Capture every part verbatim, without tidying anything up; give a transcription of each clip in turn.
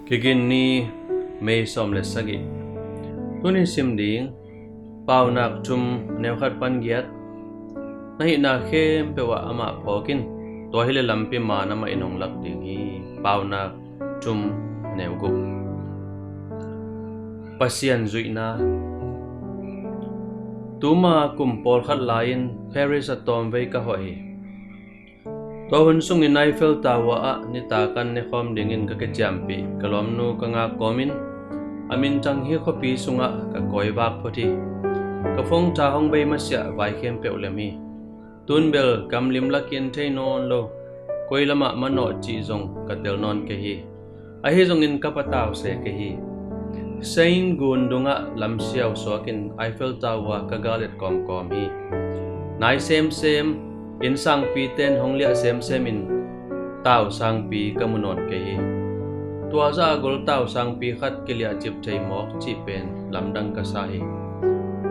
Kigin ni, May sawm le sagih. Tuni sim ding, Paunak thum, neu khat pan giat. Na hihna khempeuh ah amah phawk in, tua hileh lampi man amah in hong lak ding hi. Paunak thum, neu guk. Pasian zuihna. Tuma kum pawlkhat lai-in Paris ah tawmvei ka hawh hi. Tua hun sungin Eiffel Tower ah nitak an nekhawm dingin ka kiciampih ka lawmnu ka ngak kawmin, a minthang hi khuapi sungah ka kawivak phot hi. Ka phone tha hong bei masiah vai khempeuh lem hi. Tun bel gamlim lakin thei nawn lo, koi lamah manawh cih zong ka tel nawn kei hi. Ahi zongin ka patau se kei hi. Seine gun dungah lamsiau suakin Eiffel Tower ka galet kawmkawm hi. Nai semsem, inn sangpite'n hong liah semsemin tau sangpi ka mu nawn kei hi. Tua zah a gol tau sangpi khat kiliahcip thei mawk cih pen lamdang ka sa hi.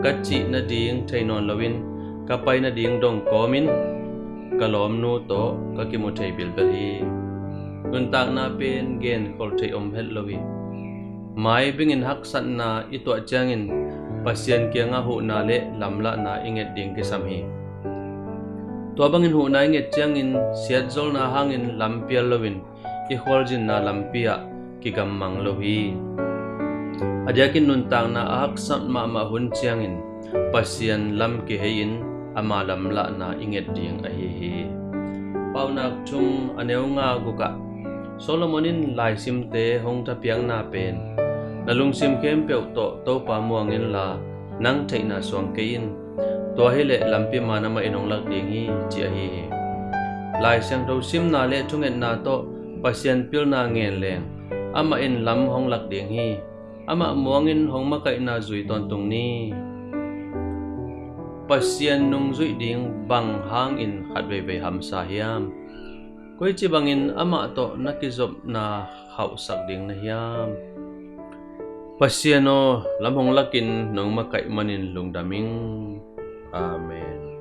Ka cih nading thei nawn loin ka pai nading dong kawmin ka lawmnu tawh ka kimu thei bilbel hi. Nuntakna pen genkhol thei om het lo hi. Mai bingin haksatna i tuah ciangin Pasian kiangah huhna le lamlahna i nget ding kisam hi. Tua bangin huhna i nget ciangin siatzolna hangin lam pial loin i khualzinna lampi ah kigammang lo hi. A diakin nuntakna a haksat mahmah hun ciangin Pasian lam kihei-in ama lamlahna i nget ding ahi hi. Paunak thum, a neu nga gukah Solomon in laisimte hong thapiakna pen, na lungsim khempeuh tawh Topa muang inla nang theihna suang kei in, tua hileh lampi man amah in hong lak ding hi, ci ahi hi. Lai Siangtho simna le thungetna tawh Pasian pilna ngen leng amah in lam hong lak ding hi. Amah muangin hong makaihna zui tawntung ni. Pasian nungzuih ding bang hangin khat veivei hamsa hiam? Koici bangin amah tawh na kizopna khauhsak ding na hiam? Pasian aw, lam hong lakin nong makaih manin lungdam ing. Amen.